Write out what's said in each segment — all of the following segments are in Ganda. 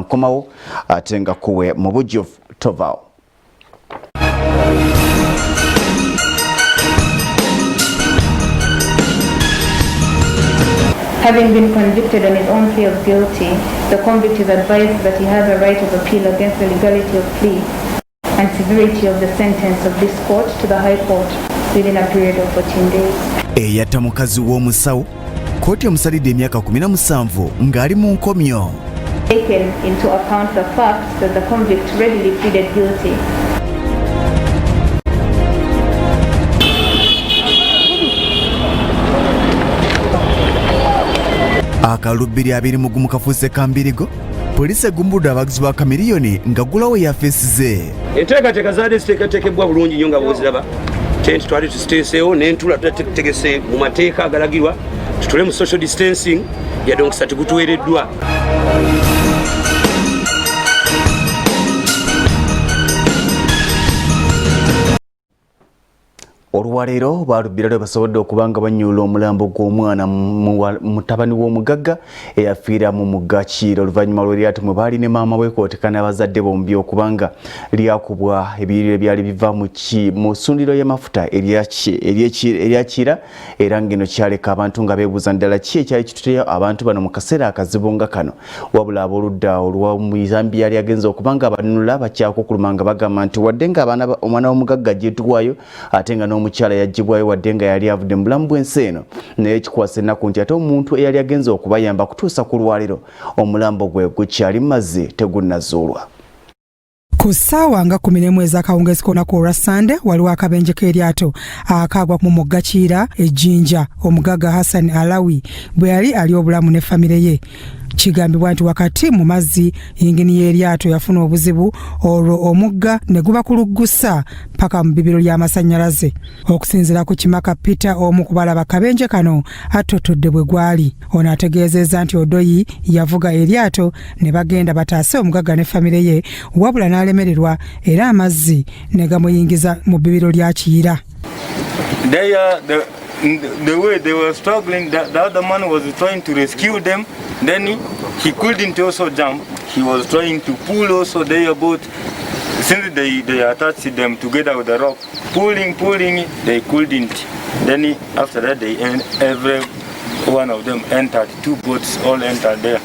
nkomawo ate nga kuwe mu bujjuvu tovaawo. Having been convicted on his own plea of guilty, the convict is advised that he has a right of appeal against the legality of plea and severity of the sentence of this court to the High Court within a period of 14 days. Eyatta mukazi w'omusawo kkooti emusalidde emyaka 17 ng'ali mu nkomyo. Taken into account the fact that the convict readily pleaded guilty. Akalulu 2021 kafuuse kambirigo, poliisi egumbudde abagizi ba Chameleone nga gulawo yafeesi ze. Enteekateeka zaali ziteekateekebwa bulungi nnyo nga bwoziraba tenti twali tuziteeseewo n'entula tutegese mu mateeka agalagirwa tutule mu social distancing yadde omukisa tegutuweereddwa. Olwaleero balubira lwe basobodde okuba nga banyuula omulambo gw'omwana mutabani w'omugagga eyafiira mu mugga Kiira oluvannyuma lw'eryato mwe baali ne maama we kwoteka n'abazadde bombi okuba nga lyakubwa ebiyiriro ebyali biva mu ssundiro y'amafuta erya Kiira, era ng'eno kyaleka abantu nga beebuuza ddala ki ekyali kituteyo abantu bano mu kaseera akazibu nga kano. Wabula ab'oludda olw'omuyambi yali agenze okuba nga abanunula bakyakukuluma nga bagamba nti wadde nga omwana w'omugagga aggyibwayo ate nga n'omukyala yaggyibwayo wadde nga yali avudde mu bulamu bw'ensi eno, naye kikwasa ennaku nti ate omuntu eyali agenze okubayamba kutuusa ku lwaliro omulambo gwe gukyali mu mazzi tegunnazuulwa. Ku ssaawa nga 11 ez'akawungeezi k'olunaku olwa Ssande, waliwo akabenje k'eryato akaagwa mu mugga Kiira Ejjinja, omugagga Hassan Alawi bwe yali ali obulamu ne famire ye. Kigambibwa nti wakati mu mazzi yingini y'eryato yafuna obuzibu, olwo omugga ne gubakuluggusa paka mu bibiro ly'amasannyalaze. Okusinziira ku Kimaka Peter, omu ku balaba kabenje kano, attotodde bwe gwali. Ono ategeezezza nti Odoyi yavuga eryato ne bagenda bataase omugagga ne famire ye, wabula n'alemererwa era amazzi ne gamuyingiza mu bbibiro lya Kiyira. They are the way they were struggling, the other man was trying to rescue them. Then he couldn't also jump. He was trying to pull also their boat. Since they attached them together with the rope, pulling, pulling, they couldn't. Then after that, they every one of them entered, two boats all entered there.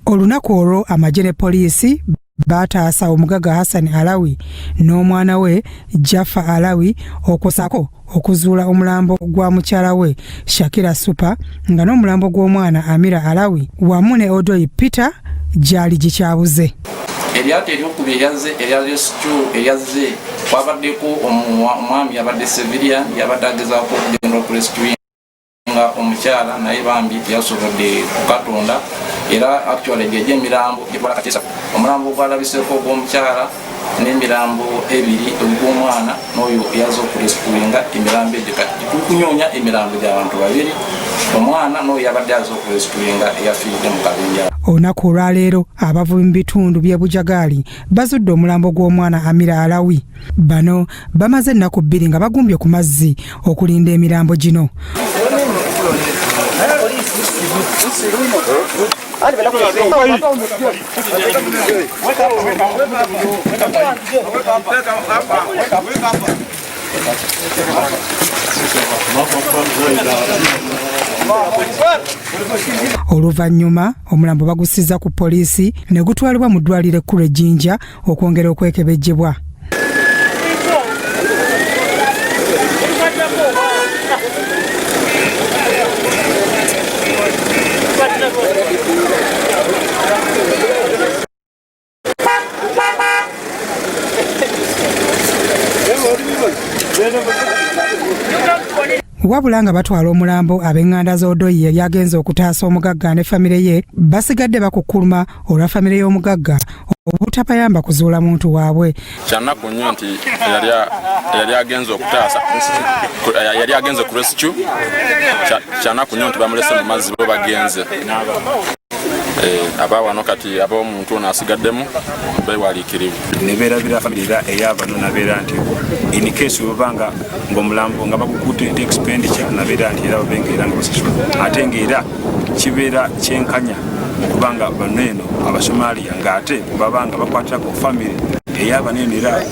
Olunaku olwo amagye ne poliisi baataasa omugagga Hassan Alawi n'omwana we Jaffa Alawi, okwosako okuzuula omulambo gwa mukyala we Shakira Super, nga n'omulambo gw'omwana Amira Alawi wamu ne Odoi Peter gyali gikyabuze. Eryato eryokubiri eryazze erya rescue eryazze kwabaddeko omwami abadde civilian, yabadde agezaako okugenda okurescuinga omukyala, naye bambi teyasobodde kukatonda. Era actually gyegyo emirambo gyetwala kati esatu, omulambo ogwalabiseeko ogw'omukyala n'emirambo ebiri, ogw'omwana n'oyo eyazze okurescuinga. Emirambo egyo kati tukunyonya emirambo gy'abantu babiri, omwana n'oyo yabadde azze okurescuinga eyafiiridde mu kabenje. Olunaku olwaleero abavubi mu bitundu by'e Bujagaali bazudde omulambo gw'omwana Amira Alawi. Bano bamaze ennaku 2 nga bagumbye ku mazzi okulinda emirambo gino. Oluvannyuma omulambo bagussizza ku poliisi ne gutwalibwa mu ddwaliro ekkulu e Jjinja okwongera okwekebejjebwa. Wabula nga batwala omulambo, ab'eŋŋanda z'Odoyi yali agenze okutaasa omugagga ne famire ye basigadde bakukkuluma olwa famire y'omugagga obutabayamba kuzuula muntu waabwe. Kyanaku nnyo nti eyali agenze okutaasa, yali agenze ku rescue, kyanaku nnyo nti bamulese mu mazzi bo bagenze. Abawano kati ab'omuntu ono asigaddemu bewaliikirivu. Nebeerabira famire era eyabano nabeera nti in case webanga ng'omulambo nga bagukutte expenditure, nabeera nti era babenga era nga basasula, ate ng'era kibeera kyenkanya. Kubanga bano eno Abasomaliya ng'ate baba nga bakwatirako famire ey'abano eno, era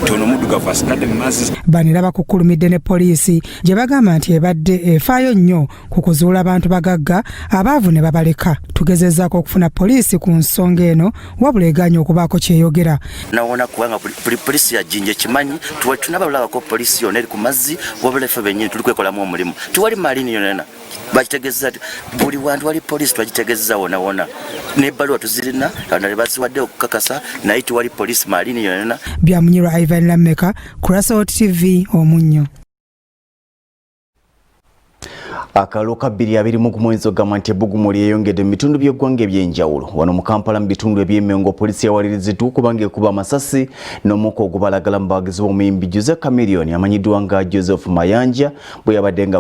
tono omuddugavu asigadde mu mazzi. Bano era bakukkulumidde ne poliisi gye bagamba nti ebadde efaayo nnyo ku kuzuula bantu bagagga, abaavu ne babaleka. Tugezezzaako okufuna poliisi ku nsonga eno, wabula egaanye okubaako kyeyogera. Nawona kubanga buli poliisi ya Jinja ekimanyi, tunabalabako poliisi yonna eri ku mazzi, wabula ffe bennyini tuli kwekolamu omulimu. Tiwali marine yonna bakitegezza, buli wantu wali poliisi twagitegezza wona wona, n'ebbaluwa tuzirina ne baziwadde okukakasa, naye tiwali poliisi marine yonna. Byamunyirwa Ivan Lameka, Kurasot TV, Omunnyo. Akalulu ka 2021 ogamba nti ebbugumu lyeyongedde mu bitundu by'eggwanga eby'enjawulo. Wano mu Kampala, mu bitundu eby'Emengo, poliisi yawaliriziddwa okuba ng'ekuba amasasi n'omukka ogubalagala mu bawagizi b'omuyimbi Jose Chameleone amanyiddwa nga Joseph Mayanja bwe yabadde nga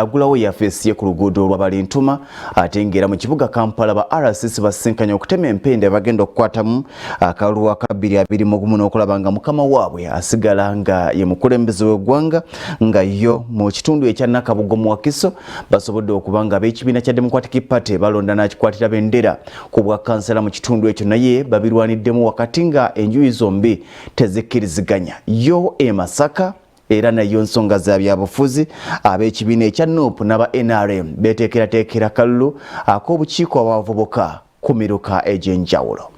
agulawo yafeesi ye ku luguudo olw'Abalintuma. Ate ng'era mu kibuga Kampala, ba RCC basisinkanye okutema empenda bagenda okukwatamu akalulu aka 2021 n'okulaba nga mukama waabwe asigala nga ye mukulembeze w'eggwanga. Nga yo mu kitundu ekya Nakabugo mu Wakiso, basobodde okuba nga ab'ekibiina kya Democratic Party balonda n'akikwatira bendera ku bwa kansala mu kitundu ekyo, naye babirwaniddemu wakati nga enjuyi zombi tezikkiriziganya. Yo e Masaka era nayo nsonga za byabufuzi, ab'ekibiina ekya NUP n'aba NRM beteekerateekera kalulu ak'obukiiko abavubuka ku miruka egy'enjawulo.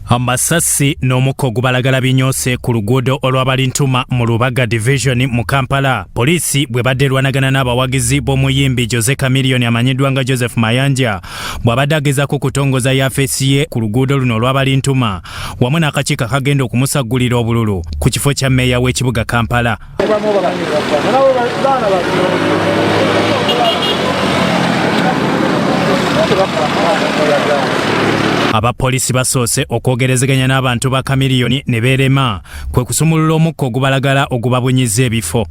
Amasasi n'omukka ogubalagala binyoose ku luguudo olw'Abalintuma mu Lubaga Division mu Kampala, poliisi bwe badde erwanagana n'abawagizi b'omuyimbi Jose Chameleone amanyiddwa nga Joseph Mayanja bw'abadde agezaako kutongoza yafeesi ye ku luguudo luno olw'Abalintuma wamu n'akakiiko akagenda okumusaggulira obululu ku kifo kya mmeeya w'ekibuga Kampala. Abapoliisi basoose okwogerezeganya n'abantu ba Chameleone ne beerema, kwe kusumulula omukka ogubalagala ogubabunyiza ebifo.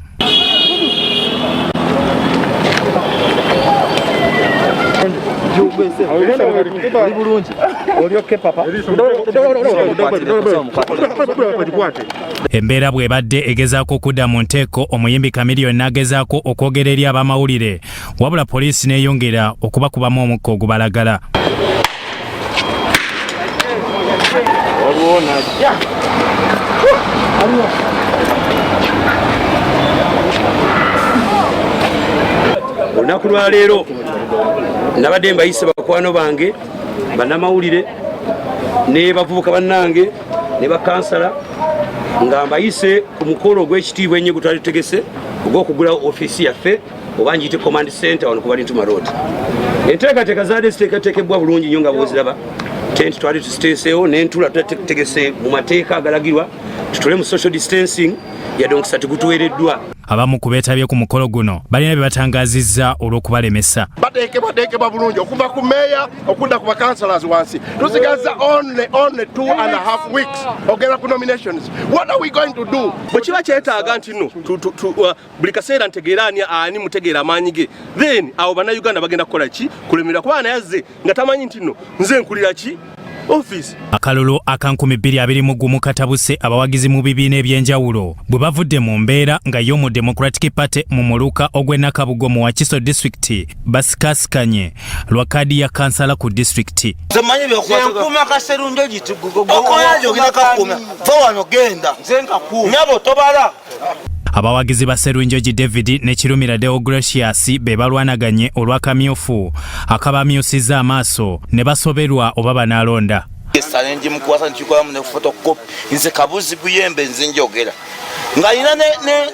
Embeera bw'ebadde egezaako okudda mu nteeko, omuyimbi Chameleone n'agezaako okwogera eri abamawulire, wabula poliisi n'eyongera okubakubamu omukka ogubalagala. Olunaku lwaleero nabadde mbayise bakwano bange bannamawulire ne bavubuka bannange ne bakansala, nga mbayise ku mukolo ogw'ekitiibwa ennyo gwe twali tutegese ogw'okugulawo ofiisi yaffe, oba ngiyite command center, wano ku Balintuma Road. Enteekateeka zaadde ziteekateekebwa bulungi nnyo nga bwoziraba, tenti twali tuziteeseewo n'entula tutegese mu mateeka agalagirwa, tutule mu social distancing, yadde omukisa tegutuweereddwa. Abamu ku beetabye ku mukolo guno balina bye batangaazizza olw'okubalemesa. Bateekebwateekebwa bulungi okuva ku meeya okudda ku bakansalas wansi. Tusigaza only 2.5 weeks ogenda ku nominations. What are we going to do? Bwe kiba kyetaaga nti nno buli kaseera ntegeera ani ani mutegeera amaanyi ge, then awo Bannayuganda bagenda kukola ki? Kulemerera, kuba naye azze nga tamanyi nti nno nze nkulira ki office. Akalulu aka 2021 katabuse abawagizi mu bibiina ebyenjawulo bwe bavudde mu mbeera nga yo mu Democratic Party mu muluka ogw'e Nakabugo mu Wakiso District basikaasikanye lwa kaadi ya kansala ku disitulikiti. Nkuuma Kaserunjogi okoyajoginakakuuma va wano genda nyabo tobala. Abawagizi ba Serunjogi David ne Kirumira Deogratias be balwanaganye olw'akamyufu akabamyusizza amaaso ne basoberwa oba banaalonda. Esale ngimukwasa nkikolamu ne photocopy. Nze kabuzi guyembe, nze njogera nga alina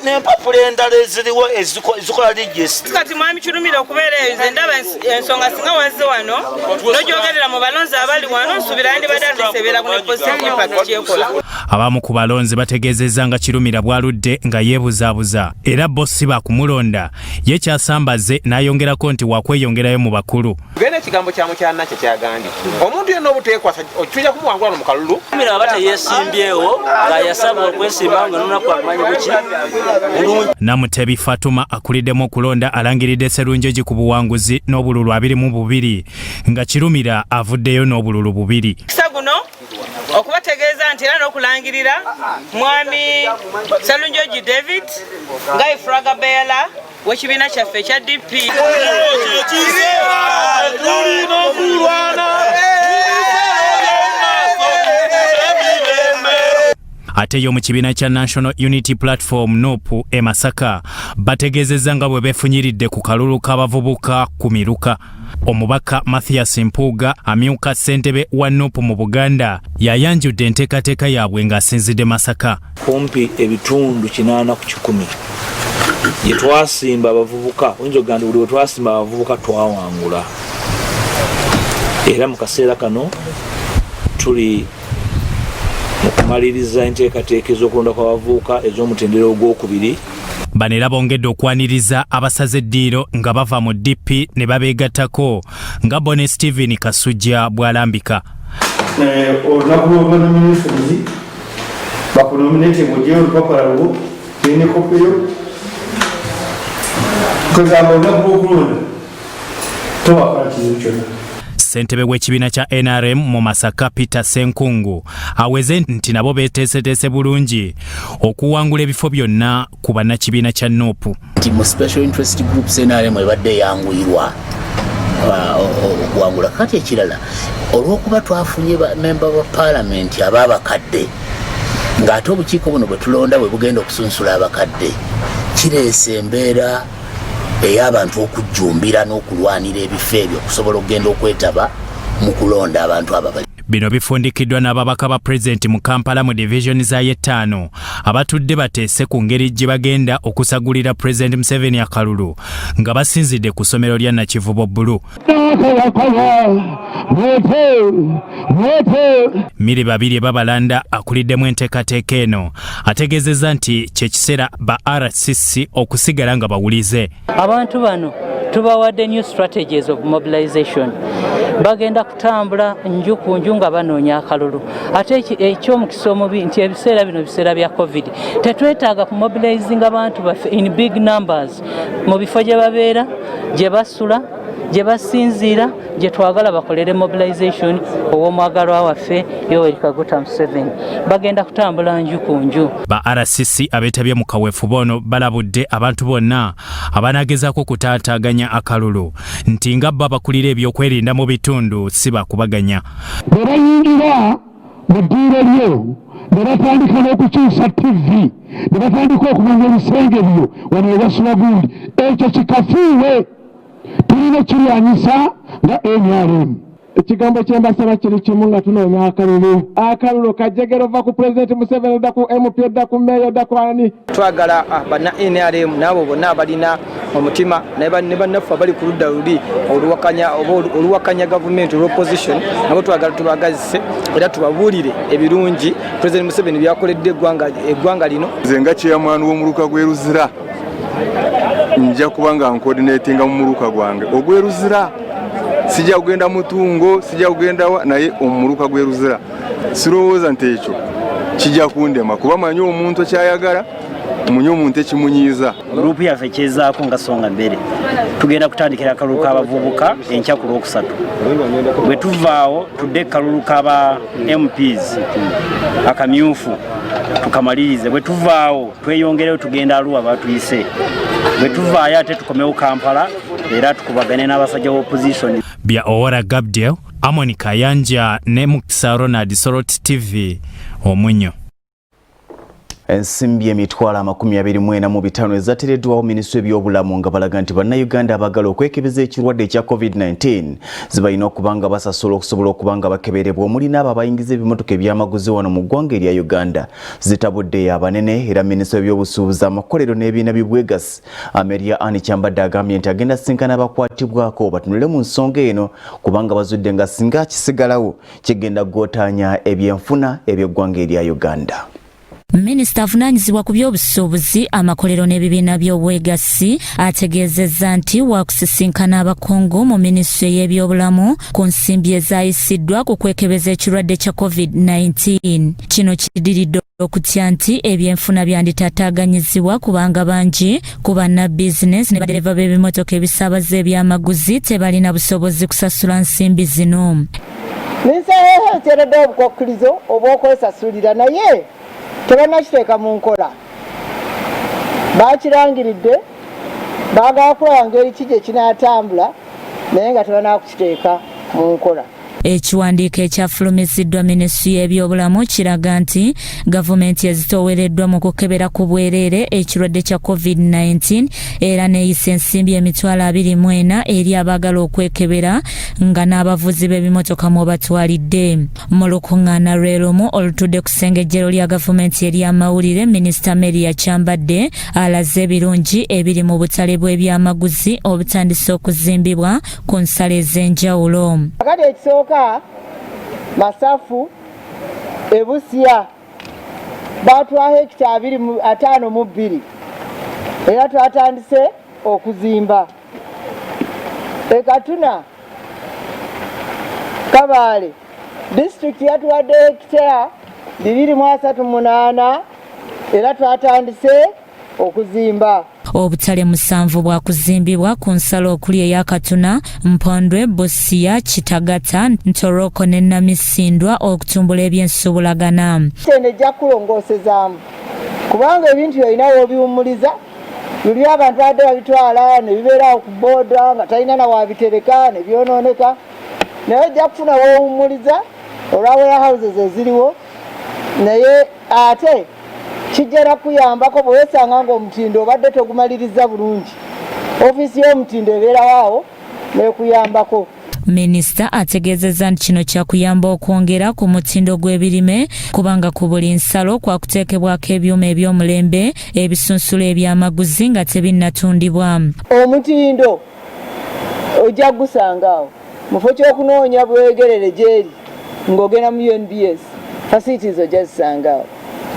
n'empapula endala eziriwo ezikola register. Kati mwami Kirumira, okubeera eyo nze ndaba ensonga singa wazze wano n'ogyogerera mu balonzi abali wano, nsuubira yandibadde atesebeera ku ne positive impact kyekola. Abamu ku balonzi bategeezezza nga Kirumira bw'aludde nga yeebuzaabuza era bo si baakumulonda, ye kyasambaze n'ayongerako nti wakweyongerayo mu bakulu. Genda ekigambo kya mukyala nakyo kyagambye omuntu yenna obuteekwasa. Tulina kumuwangula no mu kalulu. Mira aba teyesimbyewo nga yasaba okwesimbawo nga n'olunaku alumanyi buki bulungi. Namutebi Fatuma akuliddemu okulonda alangiridde Sserunjogi ku buwanguzi n'obululu 22 nga Kirumira avuddeyo n'obululu 2. Omukisa guno okubategeeza nti era n'okulangirira Mwami Sserunjogi David nga ye flag bearer w'ekibiina kyaffe ekya DP. Ate yo mu kibiina kya National Unity Platform NUP e Masaka bategeezezza nga bwe beefunyiridde ku kalulu k'abavubuka ku miruka. Omubaka Mathias Mpuuga amyuka ssentebe wa NUP mu Buganda yayanjudde enteekateeka yaabwe ng'asinzidde Masaka. Kumpi ebitundu 80 ku kikumi gye twasimba abavubuka, oyinza okugamba nti buli we twasimba abavubuka twawangula, era mu kaseera kano tuli mu kumaliriza enteekateeka ez'okulonda kw'abavubuka ez'omutendera ogwokubiri. Bano era bongedde okwaniriza abasaze eddiiro nga bava mu DP ne babeegattako nga Bonny Steven Kasujja bw'alambika. Olunaku lw'oba nominations bakunominate ng'oggyeyo olupapula lwo ne kopi yo, kwegamba olunaku lw'okulonda towakala kizibu kyonna. Ssentebe w'ekibiina kya NRM mu Masaka Peter Ssenkungu aweze nti nabo beeteeseteese bulungi okuwangula ebifo byonna ku bannakibiina kya NUP. Nti mu special interest groups NRM ebadde eyanguyirwa okuwangula. Kati ekirala, olw'okuba twafunye bamemba ba paalamenti ab'abakadde, ng'ate obukiiko buno bwe tulonda bwe bugenda okusunsula abakadde, kireese embeera ey'abantu okujjumbira n'okulwanira ebifo ebyo okusobola okugenda okwetaba mu kulonda abantu abo abali. Bino bifundikiddwa n'ababaka ba pulezidenti mu Kampala mu divizoni za y'ettaano abatudde bateese ku ngeri gye bagenda okusagulira pulezidenti Museveni akalulu nga basinzidde ku ssomero lya Nakivubo Bbulu. Milly Babirye Babalanda akuliddemu enteekateeka eno ategeezezza nti kye kiseera ba RCC okusigala nga bawulize. Abantu bano tubawadde new strategies of mobilization. Bagenda kutambula nju ku nju nga banoonya akalulu. Ate eky'omukisa omubi nti ebiseera bino biseera bya COVID, tetwetaaga ku mobilizing abantu baffe in big numbers mu bifo gye babeera, gye basula, gye basinziira, gye twagala bakolere mobilization ow'omwagalwa waffe Yoweri Kaguta Museveni. Bagenda kutambula nju ku nju. Ba RCC abeetabye mu kaweefube ono balabudde abantu bonna abanaagezaako okutaataaganya akalulu nti nga bo abakulira ebyokwerinda mu bitundu si bakubaganya. Bwe bayingira mu ddiiro lyo ne batandika n'okukyusa ttivi ne batandika okumanya ebisenge byo wano we basula gundi, ekyo kikafuuwe, tulina kirwanyisa nga NRM. Ekigambo kye mbasaba kiri kimu nga tunoonya akalulu. Akalulu kajjegere ova ku Pulezidenti Museveni odda ku MP odda ku Meeya odda ku ani. Twagala banna NRM n'abo bonna abalina omutima ne bannaffe abali ku ludda luli oluwakanya oba oluwakanya gavumenti olw'opposition, nabo twagala tubagazise era tubabuulire ebirungi Pulezidenti Museveni byakoledde eggwanga lino. Nze nga chairman w'omuluka gw'e Luzira nja kuba nga nkoordinatinga mu muluka gwange ogw'e Luzira, sijja kugenda Mutungo, sijja kugenda wa, naye omuluka gw'e Luzira sirowooza nti ekyo kijja kundema, kuba manyi omuntu kyayagala, munye omuntu ekimunyiiza. Gurupu yaffe kyezaako nga songa mbere, tugenda kutandikira akalulu k'abavubuka enkya ku Lwokusatu. Bwe tuvaawo tudde akalulu k'aba MPs akamyufu tukamalirize. Bwe tuvaawo tweyongereyo tugenda Arua batuyise. Bwe tuvaayo ate tukomewo Kampala era tukubagane n'abasajja b'opposition. Bya Owora Gabdiel, Amon Kayanja ne Mukisa Ronald, Soroti TV, Omunyo. Ensimbi emitwalo amakumi abiri mu ena mu bitaano ezateereddwawo minisitule y'ebyobulamu nga balaga nti bannayuganda abaagala okwekebeza ekirwadde ekya COVID-19 zibalina okuba nga basasula okusobola okuba nga bakeberebwa, omuli n'abo abayingiza ebimotoka ebyamaguzi wano mu ggwanga erya Uganda. Zitabudde abanene era minisitule y'ebyobusuubuzi, amakolero n'ebibiina by'obwegassi Amelia Ann Kyambadde agambye nti agenda sinkana abakwatibwako batunule mu nsonga eno kubanga bazudde nga singa kisigalawo kigenda kugootaanya ebyenfuna eby'eggwanga erya Uganda. Minisita avunaanyizibwa ku by'obusuubuzi, amakolero n'ebibiina by'obwegassi ategeezezza nti waakusisinkana abakungu mu minisitule y'ebyobulamu ku nsimbi ezaayisiddwa ku kwekebeza ekirwadde kya COVID-19. Kino kidiridde okutya nti ebyenfuna byanditataaganyizibwa kubanga bangi ku bannabizinesi ne badereva b'ebimotoka ebisaabaza ebyamaguzi tebalina busobozi kusasula nsimbi zino. Minisitule ya Health ereddewo obukwakkulizo obw'okwesasulira naye tebannakiteeka mu nkola. Bakirangiridde baagala kulaba ngeri ki gye kinaatambula naye nga tebannakukiteeka mu nkola. Ekiwandiiko ekyafulumiziddwa minisitule y'ebyobulamu kiraga nti gavumenti ezitoowereddwa mu kukebera ku bwereere ekirwadde kya COVID-19 era n'eyisa ensimbi 24,000 eri abaagala okwekebera nga n'abavuzi b'ebimotoka mw'obatwalidde. Mu lukuŋŋaana lwe lumu olutudde ku ssengejjero lya gavumenti ery'amawulire, minisita Mary Kyambadde alaze ebirungi ebiri mu butale bw'ebyamaguzi obutandise okuzimbibwa ku nsalo ez'enjawulo. Akati ekisooka Masafu e Busia baatwa hekita 52 era twatandise okuzimba. E Katuna Kabaale disitulikiti yatuwadde hekita 238 era twatandise okuzimba. Obutale 7 bwakuzimbibwa ku nsalo okuli eya Katuna, Mpondwe, Busia, Kitagata, Ntoroko ne Namisindwa okutumbula ebyensuubulagana. Eno ejja kulongoosezaamu kubanga ebintu byolina w'obiwummuliza luli abantu babadde babitwala ne bibeerawo ku booda nga talina na waabitereka ne byonooneka, naye ojja kufuna w'owummuliza olwa warehouses eziriwo, naye ate kijja na kuyambako bwe weesanga ng'omutindo obadde togumaliriza bulungi, ofiisi y'omutindo ebeerawo awo n'ekuyambako. Minisita ategeezezza nti kino kyakuyamba okwongera ku mutindo gw'ebirime kubanga ku buli nsalo kwakuteekebwako ebyuma eby'omulembe ebisunsula ebyamaguzi nga tebinnatundibwa. Omutindo ojja kugusanga awo mu kifo ky'okunoonya bwegerere gy'eri ng'ogenda mu UNBS, facilities ojja zisanga awo.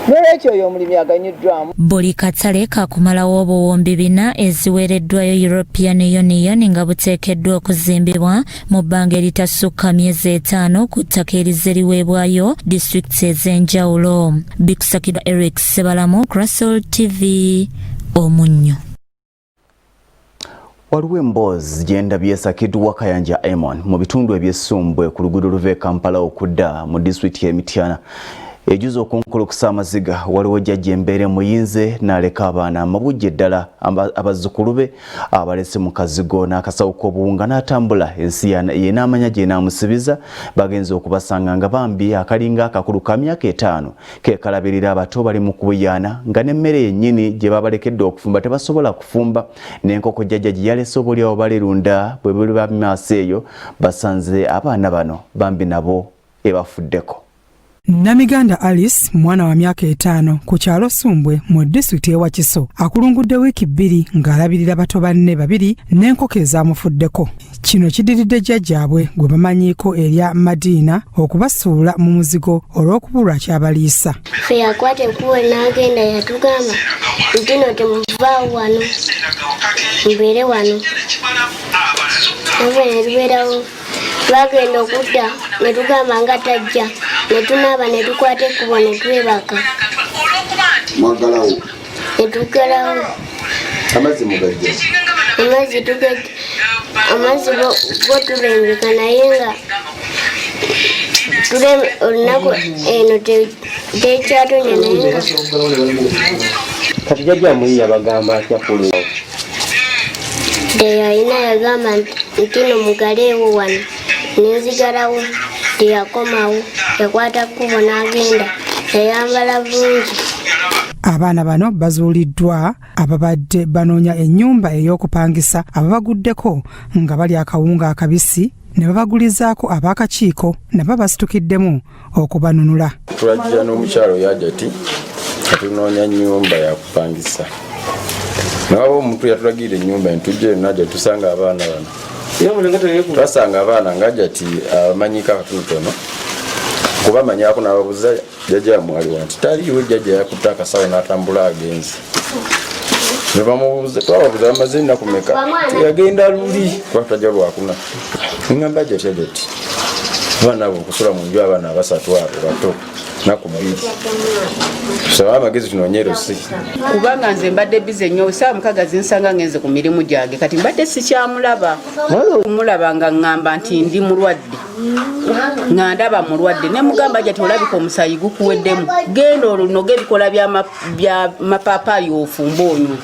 N'olwekyo oyo omulimi aganyuddwamu. Buli katale kakumalawo obuwumbi 4 eziweereddwayo European Union nga buteekeddwa okuzimbibwa mu bbanga eritasukka myezi 5 ku ttaka erizze liweebwayo disitulikiti ez'enjawulo. Bikusakidwa Eric Sebalamu, Crystal TV, Omunnyo. Waliwo emboozi gye ndabye esakiddwa Kayanja Amon mu bitundu eby'Essumbwe ku luguudo luva e Kampala okudda mu disitulikiti y'e Mityana ejuza okunkulukusa amaziga. Waliwo jjajja embeera emuyinze n'aleka abaana amabujje ddala abazzukulu be abalese mu kazigo n'akasawo k'obuwunga n'atambula ensi yenaamanya gy'enaamusibiza. Bagenze okubasanga nga bambi akalinga akakulu ka myaka 5 kekalabirira abato bali mu kubuyaana nga n'emmere yennyini gye babalekedde okufumba tebasobola kufumba, n'enkoko jjajja gye yalese oboolyawo balirunda bwe buliba mu maaso eyo basanze abaana bano bambi nabo ebafuddeko. Namiganda Alice mwana wa myaka 5 ku kyalo Ssumbwe mu disitulikiti y'e Wakiso akulungudde wiiki 2 ng'alabirira bato banne 2 n'enkoko ezaamufuddeko. Kino kidiridde jjajjaabwe gwe bamanyiiko erya Madiina okubasuula mu muzigo olw'okubulwa kyabaliisa. Ffe yakwata ekkubo n'agenda yatugamba nti no temuvaawo wano mubeere wano. Naffe ne tubeerawo. Twagenda okudda ne tugamba nga tajja ne tunaaba ne tukwata ekkubo ne twebaka. Mwaggalawo? Ne tuggalawo. Amazzi mugajja? Amazzi tugajja, amazzi go tulengeka naye nga olunaku eno tekyatonya naye nga. Kati jjajja muyi yabagamba atya ku lwo? Teyalina yagamba nti no mugaleewo wano nenzigalawo, teyakomawo, yakwata kkubo n'agenda, yayambala bulungi. Abaana bano bazuuliddwa ababadde banoonya ennyumba ey'okupangisa ababaguddeko nga bali akawunga akabisi ne babagulizaako ab'akakiiko nabo basitukiddemu okubanunula. Tulajja n'omukyalo Yajati atunoonya nnyumba ya kupangisa. Naye omuntu yatulagirira ennyumba entujja eno najja tusanga abaana bano. Twasanga abaana nga Hajati amanyiko akatonotono. Kubamanyako n'ababuza jjajja wamwe aliwa nti taliiwo, jjajja yakutte akasawo n'atambula agenze. Nebamubuuza, twababuuza bamaze ennaku meka, teyagenda luli kuba twajja lwakuna. Ngamba jjajja jjajja abaana abo okusula mu nju, abaana abasatu abo bato, naku bbiri, tusabe amagezi tunoonye erosi. Kubanga nze mbadde bize nnyo, saawa 6 zinsanga ngenze ku mirimu gyange, kati mbadde sikyamulaba. Kumulaba nga ŋŋamba nti ndi mulwadde, nga ndaba mulwadde, ne mugamba jati olabika omusaayi gukuweddemu, genda olunoga ebikola bya mapaapaali ofumbe onywe.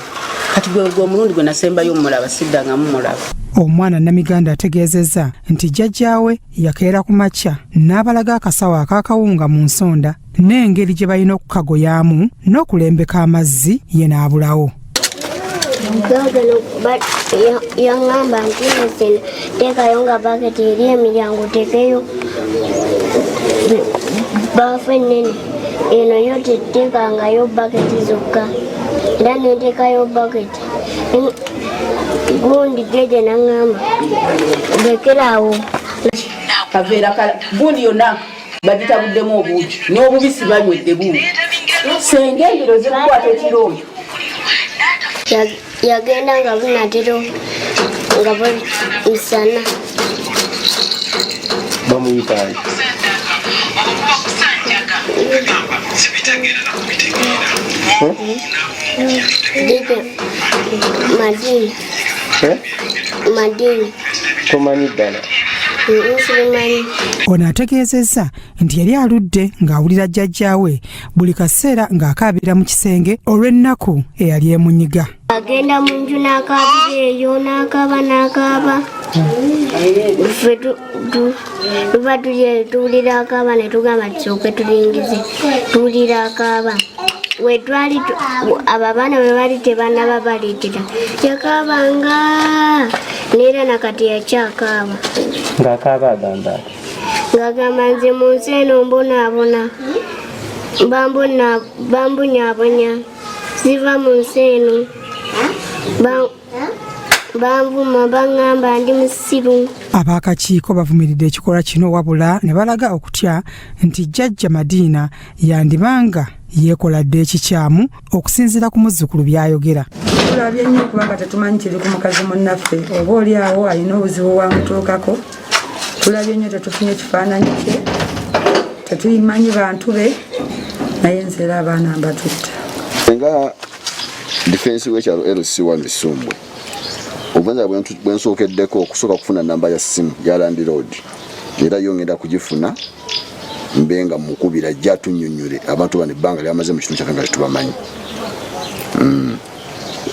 Kati gwe gwe omulundi gwe nasembayo mumulaba, siddanga mumulaba. Omwana Namiganda ategeezezza nti jjajjaawe yakeera ku makya n'abalaga akasawo ak'akawunga mu nsonda n'engeri gye balina okukagoyaamu n'okulembeka amazzi, ye n'abulawo. Yaŋŋamba nti nze teekayo nga baketi eri emiryango, teekeyo baafu ennene eno yo, teteekangayo baketi zokka, era nenteekayo baketi gundi. Jjajja naŋŋamba lekeraawo. Kaveera gundi yonna bagitabuddemu obuugi n'obubisi banywedde buugi, senga embiro zikukwata ekiro oyo. Yagenda nga bunatera nga misana. Bamuyitaani? Jjajja Madina. Madina. Tomanyi ddala? Nsibimanyi. Ono ategeezezza nti yali aludde ng'awulira jjajjaawe buli kaseera ng'akaabira mu kisenge olw'ennaku eyali emunyiga. Agenda mu nju n'akaabira eyo, n'akaaba n'akaaba. Ffe tuba tuli tuwulira akaaba ne tugamba tusooke tulingize, tuwulira akaaba. Wetwali abo abaana bwe bali tebannaba baleetera, yakaabanga neera nakati yakyakaaba. Ng'akaaba agamba ati? Ng'agamba nze mu nsi eno mbonaabona, bambonyaabonya, ziva mu nsi eno, banvuma, baŋŋamba ndi musiru. Ab'akakiiko bavumiridde ekikolwa kino, wabula ne balaga okutya nti jjajja Madiina yandibanga yeekola dda ekikyamu okusinziira ku muzzukulu by'ayogera. Tulabye nnyo kubanga tetumanyi kiri ku mukazi munnaffe, oba oli awo alina obuzibu bwamutuukako. Tulabye nnyo, tetufunye kifaananyi kye, tetumanyi bantu be, naye nze era abaana mbatutte. Nga defense w'ekyalo LC1 Sumbwe, obuvannyuma bwensookeddeko okusooka kufuna namba ya ssimu ya landlord, era yo ngenda kugifuna mbe nga mukubira ajja atunnyonnyole abantu bano ebbanga lyamaze mu kitundu kyaffe nga tetubamanyi.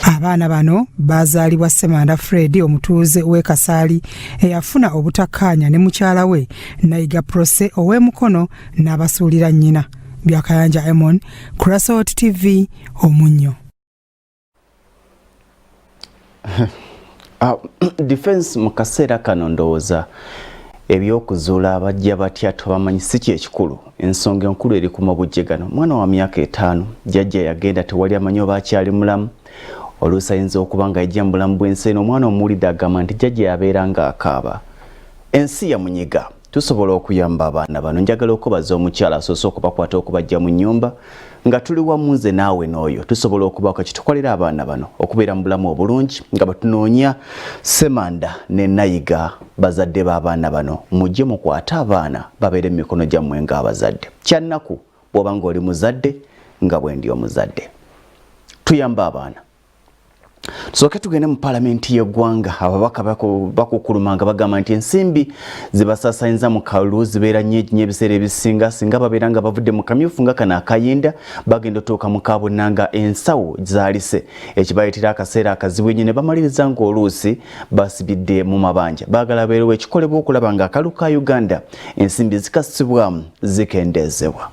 Abaana bano bazaalibwa Ssemanda Fred, omutuuze w'e Kasaali, eyafuna obutakkaanya ne mukyala we Nayiga Prose ow'e Mukono n'abasuulira nnyina. Byakayanja Emon, Crasot TV, Omunnyo. Defense mu kaseera kano ndowooza ebyokuzuula abajja batya tobamanyi si kyekikulu. Ensonga enkulu eri ku mabujje gano. Mwana wa myaka 5, jjajja yagenda, tewali amanyi oba akyali mulamu. Oluusi ayinza okuba nga yajja mu bulamu bw'ensi eno. Omwana omuwulidde agamba nti jjajja yabeera ng'akaaba, ensi yamunyiga. Tusobola okuyamba abaana bano. Njagala okubaza omukyala asoose okubakwata okubajja mu nnyumba. Nga tuli wamu nze naawe n'oyo, tusobola okubaako kitukolera abaana bano okubeera mu bulamu obulungi nga batunoonya Semanda ne Nayiga, bazadde b'abaana bano. Mujje mukwate abaana babeere mu mikono gyammwe ng'abazadde. Kyannaku bw'oba ng'oli muzadde nga bwe ndi omuzadde. Tuyambe abaana. Tusooke tugende mu paalamenti y'eggwanga. Ababaka bakukuluma nga bagamba nti ensimbi zibasaasaanyiza mu kalulu zibeera nnyingi nnyo ebiseera ebisinga. Singa babeera nga bavudde mu kamyufu nga kano akayinda, bagenda otuuka mu kabonna nga ensawo zaalise, ekibaleetera akaseera akazibu ennyo ne bamaliriza ng'oluusi basibidde mu mabanja. Baagala beerewo ekikolebwa okulaba nga akalulu ka Uganda ensimbi zikasibwamu zikendeezebwa.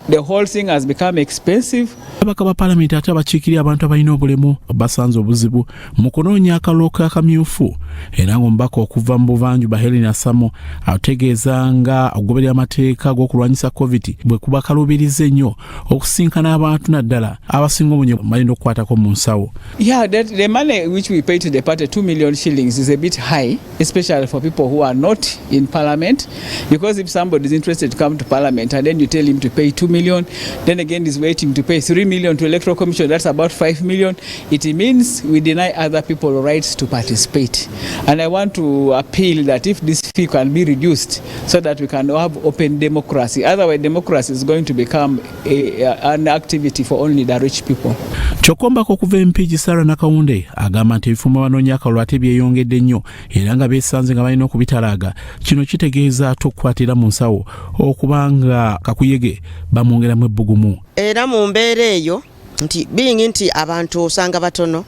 The whole thing has become expensive. Ababaka ba palamenti ate abakiikirira abantu abalina obulemu basanze obuzibu mu kunoonya akalulu k'akamyufu era ng'omubaka okuva mu buvanjuba Helen Asamo ategeeza nga okugoberera amateeka g'okulwanyisa covid bwe kubakaluubiriza ennyo okusinkana abantu naddala abasinga obungi balina okukwatako mu nsawo. Yeah, the money which we pay to the party, 2 million shillings, is a bit high, especially for people who are not in parliament, because if somebody is interested to come to parliament and then you tell him to pay 2 million, then again he's waiting to pay 3 million to Electoral Commission, that's about 5 million. It means we deny other people rights to participate. And I want to appeal that if this fee can be reduced so that we can have open democracy. Otherwise, democracy is going to become an activity for only the rich people. Kyokka omubaka okuva e Mpigi Sarah Nakawunde agamba nti ebifo mwe banoonya akalulu ate byeyongedde nnyo era nga beesanze nga balina okubitalaaga. Kino kitegeeza ate okukwatira mu nsawo okuba nga kakuyege bamwongeramu ebbugumu. Era mu mbeera eyo nti bingi nti abantu osanga batono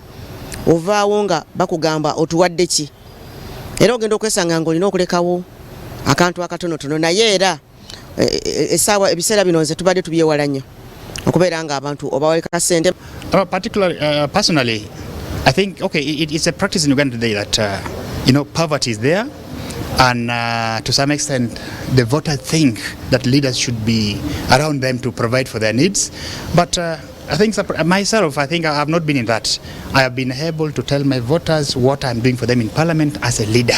ovaawo nga bakugamba otuwadde ki, era ogenda okwesanga ng'olina okulekawo akantu akatonotono, naye era essaawa ebiseera bino nze tubadde tubyewala nnyo okubeera nga abantu obawaleka ssente. Particularly, personally, I think, okay, it's a practice in Uganda today that, poverty is there, and to some extent, the voters think that leaders should be around them to provide for their needs. But I think myself, I think I have not been in that. I have been able to tell my voters what I'm doing for them in parliament as a leader,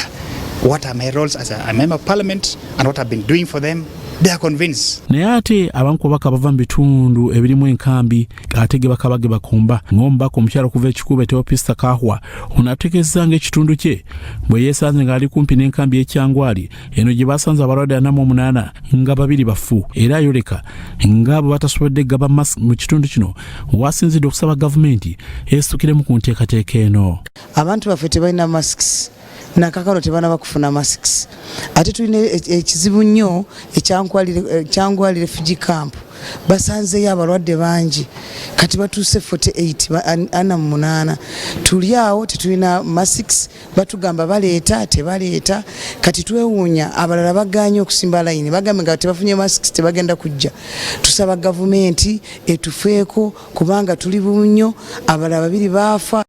what are my roles as a member of parliament, and what I've been doing for them. They are convinced. Naye ate abamu ku babaka bava mu bitundu ebirimu enkambi ate ge bakaba ge bakumba, ng'omubaka omukyala okuva e Kikuube Teopista Kahwa ono ategeezza ng'ekitundu kye bwe yeesanze ng'ali kumpi n'enkambi y'ekyangwali eno gye basanze abalwadde 48 nga 2 bafu, era ayoleka ng'abo batasobodde gaba masiki mu kitundu kino wasinzidde okusaba gavumenti esitukiremu ku nteekateeka eno. Abantu baffe tebalina masks, nakakano tebanaba kufuna masks, ate tulina ekizibu nnyo ekyangwali refugee camp, basanzeyo abalwadde bangi kati batuuse 48 48. Tuli awo tetulina masks, batugamba baleeta tebaleeta, kati twewuunya abalala baganye okusimba layini, bagambe nga tebafunye masks tebagenda kujja. Tusaba gavumenti etufeeko kubanga tuli bunnyo, abalala 2 baafa.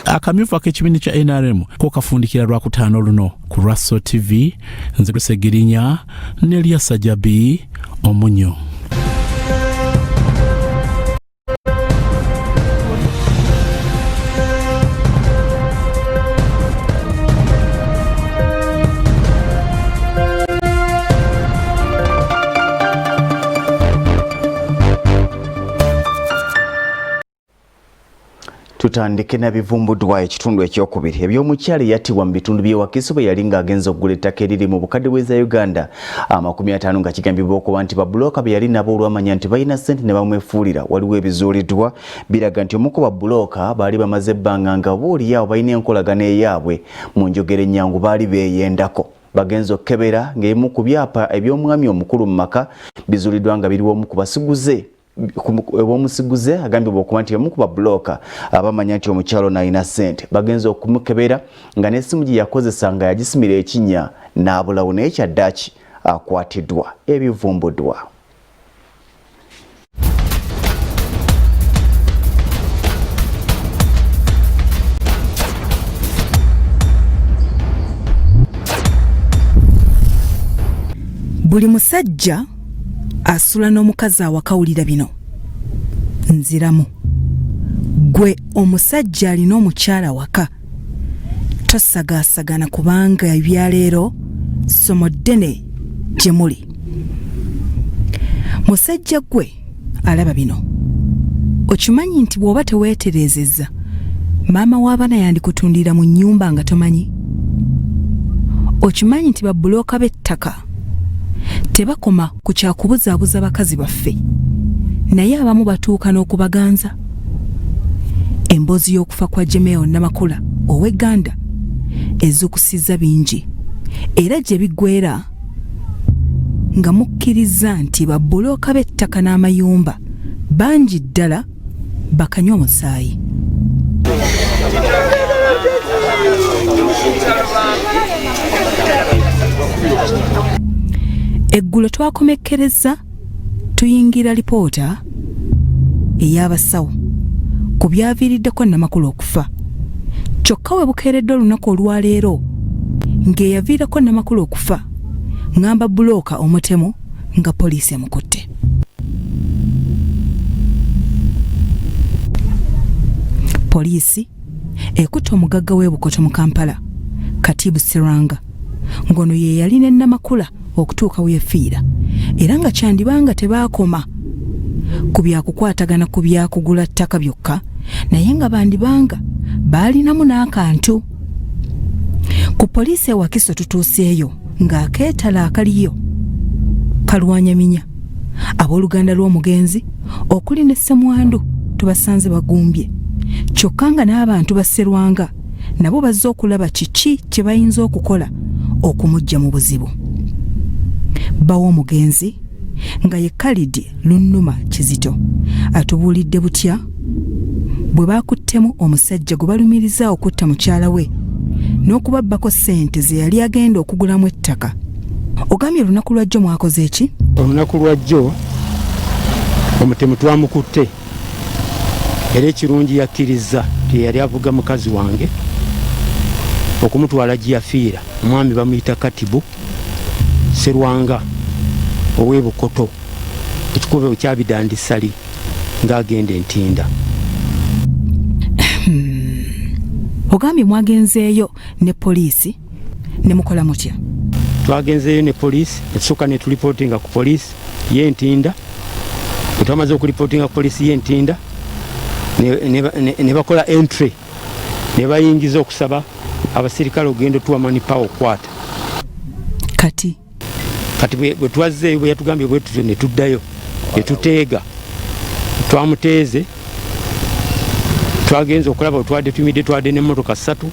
Akamyufu ak'ekibiina kya NRM ko kafundikira Lwakutaano luno ku Raso TV. Nze Segirinya ne Elias Sajabi Omunyo. Tutandike na bivumbuddwa ekitundu ekyokubiri eby'omukyala eyattibwa mu bitundu by'e Wakiso bwe yali ng'agenze okugula ettaka eriri mu bukadde bw'eza Uganda 50, nga kigambibwa okuba nti babbulooka be yali nabo olwamanya nti balina ssente ne bamwefuulira. Waliwo ebizuuliddwa biraga nti omu ku babbulooka baali bamaze ebbanga nga booliawo balina enkolagano eyaabwe, mu njogera ennyangu baali beeyendako. Bagenze okukebera ng'ebimu ku byapa eby'omwami omukulu mu maka bizuuliddwa nga biriwo omu ku basiguze omusiguze agambibwa okuba nti omu ku babbulooka abamanya nti omukyalo ono alina ssente. Bagenze okumukebera nga n'essimu gye yakozesa nga yagisimira ekinnya n'abulawo, naye kyaddaaki akwatiddwa. Ebivumbuddwa. Buli musajja asula n'omukazi awakawulira bino. Nziramu, gwe omusajja alina omukyala waka, tosagaasagana kubanga ebyaleero ssomo ddene gye muli. Musajja gwe alaba bino, okimanyi nti bw'oba teweetereezezza maama w'abaana yandikutundira mu nnyumba nga tomanyi? Okimanyi nti babbulooka b'ettaka tebakoma ku kyakubuzaabuza bakazi baffe, naye abamu batuuka n'okubaganza? Emboozi y'okufa kwa Jemeo Namakula ow'egganda ezuukusizza bingi, era gye biggweera nga mukkiriza nti babbulooka b'ettaka n'amayumba bangi ddala bakanywa musaayi. Eggulo twakomekkereza Tuyingira lipoota ey'abasawo ku byaviiriddeko Namakula okufa. Kyokka we bukeeredde olunaku olwaleero ng'eyaviirako Namakula okufa ng'amba bbulooka omutemu nga poliisi emukutte. Poliisi ekutte omugagga w'e Bukoto mu Kampala, Katibu Serwanga, ng'ono ye yali ne Namakula okutuuka we yafiira era nga kyandiba nga tebaakoma ku byakukwatagana ku byakugula ttaka byokka naye nga bandibanga baalinamu n'akantu. Ku poliisi e Wakiso tutuuseeyo ng'akeetala akaliyo kalwanyaminya abooluganda lw'omugenzi okuli ne ssemwandu tubasanze bagumbye kyokka nga n'abantu ba Sserwanga nabo bazze okulaba kiki kye bayinza okukola okumuggya mu buzibu. Bba w'omugenzi nga ye Khalid Lunnuma Kizito atubuulidde butya bwe baakuttemu omusajja gwe balumiriza okutta mukyala we n'okubabbako ssente ze yali agenda okugulamu ettaka. Ogambye olunaku lwajjo mwakoze ki? Olunaku lwajjo omutemu twamukutte era ekirungi yakkirizza nti yali avuga mukazi wange okumutwala gye yafiira. Omwami bamuyita Katibu Serwanga ow'e Bukoto ekikubo kya Bidandisali ng'agenda Entinda. Ogambye mwagenzeeyo ne poliisi ne mukola mutya? Twagenzeeyo ne poliisi ne tusooka ne tulipootinga ku poliisi y'e Ntinda. Bwe twamaze okulipootinga ku poliisi y'e Ntinda ne bakola entry ne bayingiza okusaba abasirikale okugenda otuwa manipawa okukwata. Kati kati bwe twazzeeyo bwe yatugambye bwe tutyo ne tuddayo ne tuteega twamuteeze twagenze okulaba wetwadde tumidde twadde n'emmotoka ssatu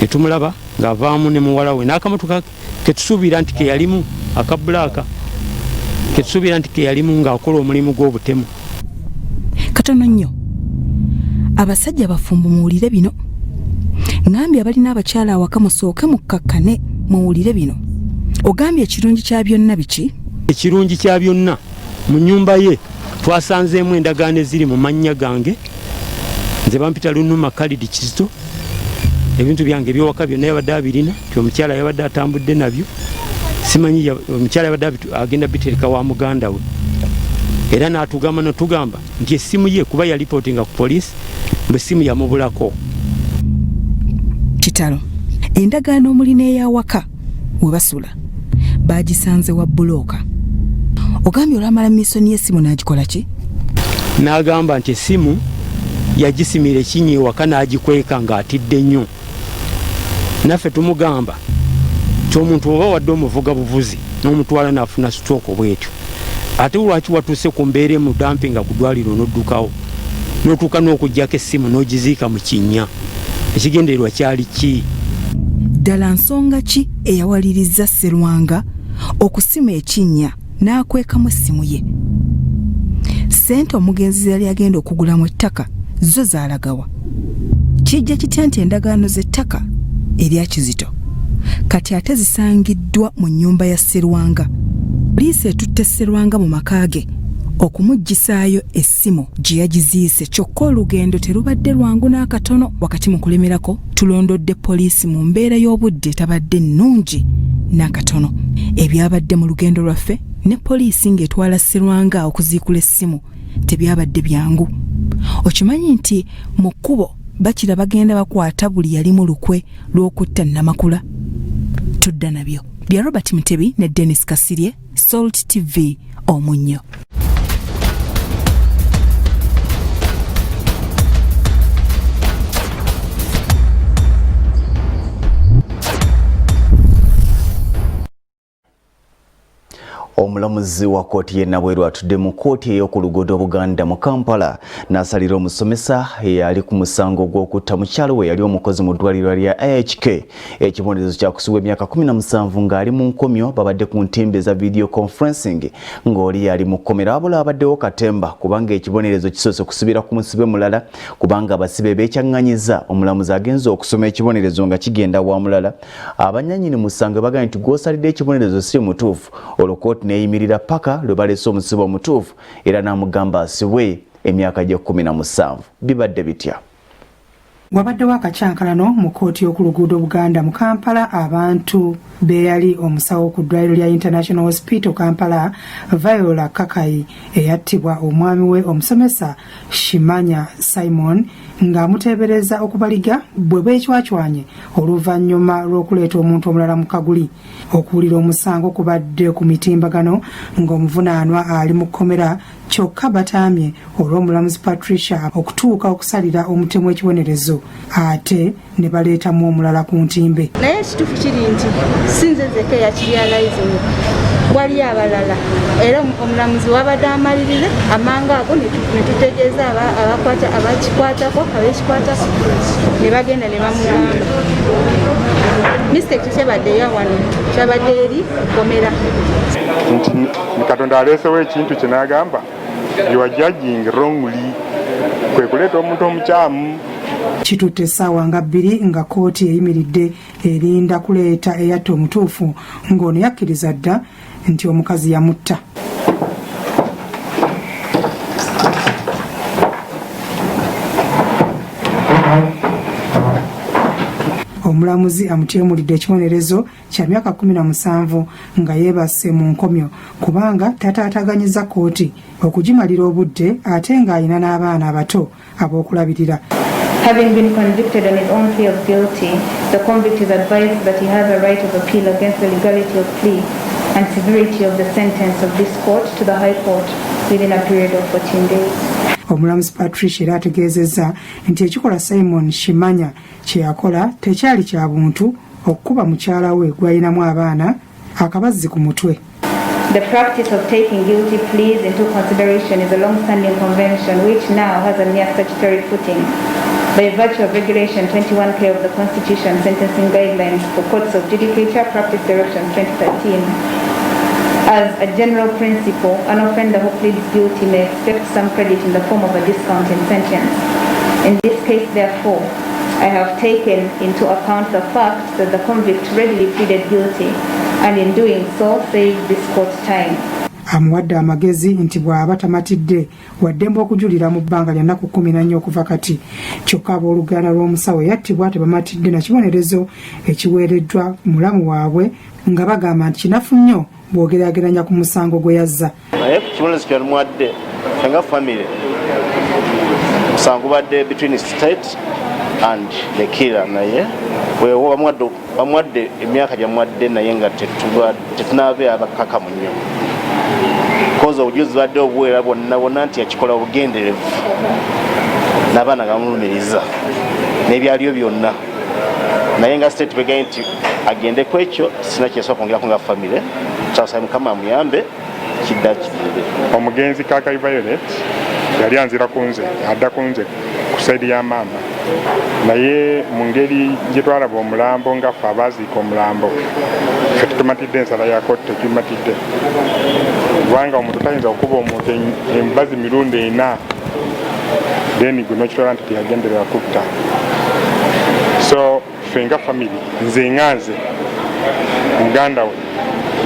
ne tumulaba ng'avaamu ne muwala we n'akamotoka ketusuubira nti keyalimu aka bulaaka ketusuubira nti keyalimu ng'akola omulimu gw'obutemu. Katono nnyo abasajja abafumbo muwulire bino. Ngambye abalina abakyala awaka musooke mukkakkane muwulire bino. Ogambye ekirungi kya byonna biki? Ekirungi kya byonna mu nnyumba ye twasanzeemu endagaano eziri mu mannya gange. Nze bampita Lunuma Khalid Kizito. Ebintu byange eby'ewaka byonna yabadde abirina, nti omukyala yabadde atambudde nabyo. Simanyi omukyala yabadde agenda bitereka wa muganda we. Era n'atugamba notugamba nti essimu ye kuba yalipootinga ku poliisi mbu essimu yamubulako. Kitalo. Endagaano omuli n'eyawaka we basula baagisanze wa bbulooka. Ogambye olwamala miisoni y'essimu n'agikola ki? N'agamba nti essimu yagisimira ekinnya ewaka n'agikweka ng'atidde nnyo. Naffe tumugamba nti omuntu oba wadde omuvuga buvuzi n'omutwala n'afuna stroke bw'etyo, ate lwaki watuuse ku mbeera emu dampinga ku ddwaliro n'oddukawo n'otuuka n'okuggyako essimu n'ogiziika mu kinnya? Ekigendererwa kyali ki? Ddala nsonga ki eyawalirizza Sserwanga okusima ekinnya n'akwekamu essimu ye? Ssente omugenzi ze yali agenda okugulamu ettaka zo zaalagawa? Kijja kitya nti endagaano z'ettaka erya Kizito kati ate zisangiddwa mu nnyumba ya Sserwanga? Poliisi etutte Sserwanga mu maka ge okumuggyisaayo essimu gye yagiziise kyokka olugendo terubadde lwangu n'akatono. Wakati mu kulemerako tulondodde poliisi mu mbeera y'obudde etabadde nnungi n'akatono. Ebyabadde mu lugendo lwaffe ne poliisi ng'etwala Sserwanga okuziikula essimu tebyabadde byangu. Okimanyi nti mu kkubo bakira bagenda bakwata buli yalimu lukwe lw'okutta Namakula? Tudda nabyo. Bya Robert Mutebi ne Dennis Kasirye, Salt TV, Omunnyo. Omulamuzi wa kkooti y'e Nabweru atudde mu kkooti ey'oku luguudo Buganda mu Kampala n'asalira omusomesa eyali ku musango gw'okutta mukyala we yali omukozi mu ddwaliro lya AHK ekibonerezo kya kusibwa emyaka 17 ng'ali mu nkomyo. Babadde ku ntimbe eza video conferencing ng'oli yali mu kkomera, wabula abaddewo katemba kubanga ekibonerezo kisoose kusibira ku musibe mulala kubanga abasibe beekyaŋŋanyiza. Omulamuzi agenze okusoma ekibonerezo nga kigenda wa mulala, abanyanyini musango bagambye nti gw'osalidde ekibonerezo si mutuufu, olwo kkooti ne Neeyimirira paka lwe baleese omusibe omutuufu era n'amugamba asibwe emyaka gye 17. Bibadde bitya? Wabaddewo akakyankalano mu kkooti y'oku luguudo Buganda mu Kampala abantu b'eyali omusawo ku ddwaliro lya International Hospital Kampala Viola Kakai eyattibwa omwami we omusomesa Shimanya Simon ng'amuteebereza okubaliga bwe beecwacwanye oluvannyuma lw'okuleeta omuntu omulala mu kaguli. Okuwulira omusango kubadde ku mitimbagano ng'omuvunaanwa ali mu kkomera kyokka bataamye olw'omulamuzi Patricia okutuuka okusalira omutemu ekibonerezo ate ne baleetamu omulala ku ntimbe. Naye ekituufu kiri nti si nze nzekka eyakiriyalayizinga, waliyo abalala era omulamuzi wabadde amalirize amangu ago ne tutegeeza abakikwatako abekikwatako ne bagenda ne bamugamba mistake tekyabadde ya wano, kyabadde eri kkomera. Nti Katonda aleesewo ekintu kye n'agamba you are judging wrongly, kwe kuleeta omuntu omukyamu. Kitutte essaawa nga bbiri nga kkooti eyimiridde erinda kuleeta eyatta omutuufu ng'ono yakkiriza dda nti omukazi yamutta. Omulamuzi amutyemulidde ekibonerezo kya myaka 17 nga yeebase mu nkomyo kubanga tataataaganyizza kkooti okugimalira obudde ate ng'alina n'abaana abato ab'okulabirira. Having been convicted on his own plea of guilty, the convict is advised that he has a right of appeal against the legality of plea and severity of the sentence of this court to the High Court within a period of 14 days. Omulamuzi Patricia era ategeezezza nti ekikolwa Simon Shimanya kye yakola tekyali kya buntu okukuba mukyala we gw'alinamu abaana akabazzi ku mutwe. The practice of taking guilty pleas into consideration is a long-standing convention which now has a near statutory footing by virtue of Regulation 21K of the Constitution, Sentencing Guidelines for Courts of Judicature, Practice Directions 2013. As a general principle, an offender who pleads guilty may expect some credit in the form of a discount in sentence. In this case, therefore, I have taken into account the fact that the convict readily pleaded guilty and in doing so saved this court time. Amuwadde amagezi nti bw'aba tamatidde waddembe okujulira mu bbanga lya nnaku 14 okuva kati. Kyokka abooluganda lw'omusawo eyattibwa tebamatidde na kibonerezo ekiweereddwa mulamu waabwe nga bagamba nti kinafu nnyo bw'ogeraageranya ku musango gwe yazza. Naye ku kibonerezo kye bamuwadde, ffe nga famire, musango gubadde between state and the killer, naye weewo bamuwadde emyaka gyamuwadde, naye nga tetunaabe abakakamu nnyo koza obujuzi badde obuweera bwonna bwonna nti yakikola obugenderevu n'abaana nga bamulumiriza n'ebyaliyo byonna, naye nga state begaye nti agende ku ekyo, sina kyesobola kwongerako nga famire. Kyasaba Mukama amuyambe kidda kigende. Omugenzi Kakai Violet yali anzira ku nze, adda ku nze ku side ya maama, naye mu ngeri gye twalaba omulambo nga ffe abaaziika omulambo, ffe tetumatidde ensala ya kooti, tetumatidde kubanga omuntu tayinza okuba omuntu embazi mirundi ena, then gwe nokitwala nti teyagenderera kutta. So ffe nga family, nze nga nze muganda we,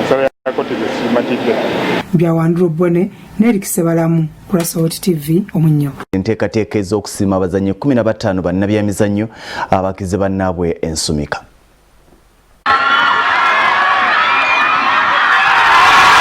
ensala ya kooti gesimatidde. Bya Wanduro Bone ne Eric Sebalamu ku Salt TV Omunnyo. Enteekateeka ez'okusiima abazannyi 15 bannabyamizannyo abakize bannaabwe ensumika.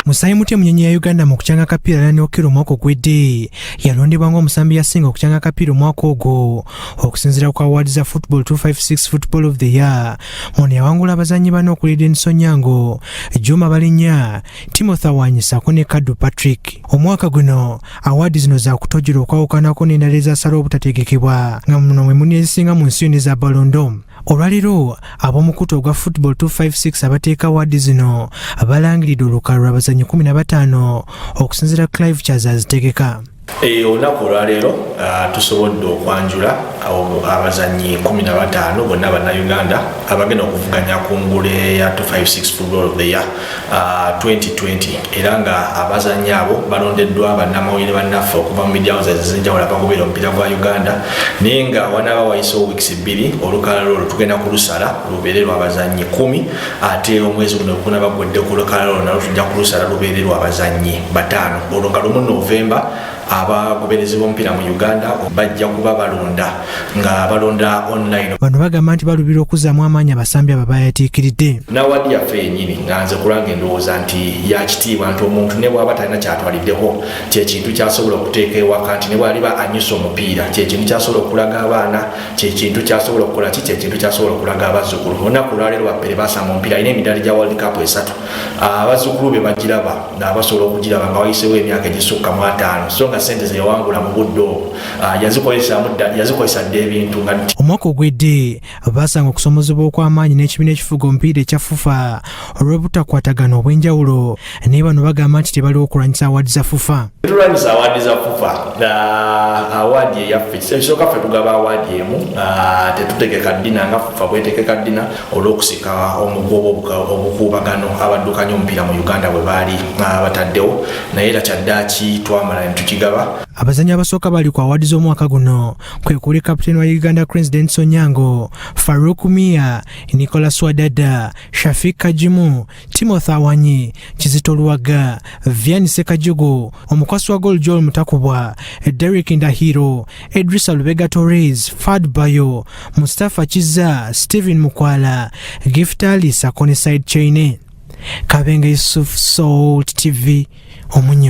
Musayi Muti emunyonyi ya Uganda mu kukyanga akapiira Nani Okello omwaka ogwedde yalondebwa ng'omusambi yasinga okukyanga akapiira omwaka ogwo okusinziira ku awards za Football 256 Football of the Year. Ono yawangula abazannyi bano okuli Dennis Onyango, Juma Balinya, Timothy Awanyi ssaako ne Kaddu Patrick. Omwaka guno awaadi zino zakutojjera okwawukanako n'endala ezasala obutategekebwa nga muno mwe muli ezisinga mu nsi yonna eza Ballon d'Or. Olwaleero ab'omukutu ogwa Football 256 abateeka awaadi zino balangiridde olukalala lw'abazannyi 15 okusinziira Clive Kyaza azitegeka. Eh, olunaku olwaleero ah, tusobodde okwanjula abazannyi 15 bonna bannayuganda abagenda okuvuganya ku ngule ya 256 Football of the Year 2020 ah, era nga abazannyi abo balondeddwa bannamawulire bannaffe okuva mu media houses ez'enjawulo abagoberera omupiira gwa Uganda naye nga wanaaba wayisewo weeks bbiri olukalala olwo tugenda kulusala lubeere lwabazannyi 10 ate omwezi guno gunaaba gweddeko olukalala olwo nalwo tujja kulusala lubeere lwabazannyi bataano olwo nga lumu Novemba abagoberezi b'omupiira mu Uganda bajja kuba balonda nga balonda online. Bano bagamba nti balubira okuzzaamu amaanyi abasambi abo abayatiikiridde. N'awadi yaffe yennyini nga nze kulanga endowooza nti yakitiibwa nti omuntu ne bw'aba talina kyatwaliddeko kyekintu kyasobola okuteeka ewaka nti ne bw'aliba anyusa omupiira kyekintu kyasobola okulaga abaana kyekintu kyasobola okukola ki kyekintu kyasobola okulaga abazzukulu. Olunaku olwaleero Bapere basamba omupiira alina emidaali gya World Cup esatu abazzukulu be bagiraba abasobola okugiraba nga wayiseewo emyaka egisukka mu ataano so nga ssente ze yawangula mu budde obwo ah, yazikozesa dda ebintu nga Omwaka ogwedde basanga okusomozebwa okw'amaanyi n'ekibiina ekifuga omupiira ekya FUFA olw'obutakwatagana obw'enjawulo naye bano bagamba nti tebaliwo okulwanyisa awaadi za FUFA. Tulwanyisa awaadi za FUFA awaadi eyaffe ekisooka ffe tugaba awaadi emu ah, tetutegeka ddina nga FUFA bwetegeka ddina olw'okusika omuguwa obukuubagano abaddukanya omupiira mu Uganda bwe baali ah, bataddewo naye era kyaddaaki twamala ne tukigaba. Abazannyi abasooka bali ku awaadi z'omwaka guno kwe kuli kapiteeni wa Uganda Cranes Denis Onyango, Farouk Miya, Nicolas Wadada, Shafik Kagimu, Timothy Awanyi, Kizito Luwaga, Vianney Sekajugo, omukwasi wa goal Joel Mutakubwa, Derrick Ndahiro, Edrisa Lubega Torres, Fad Bayo, Mustafa Kizza, Steven Mukwala, Gift Ali Sakoni Said Chaine. Kabenge Yusuf, Salt TV, Omunyo.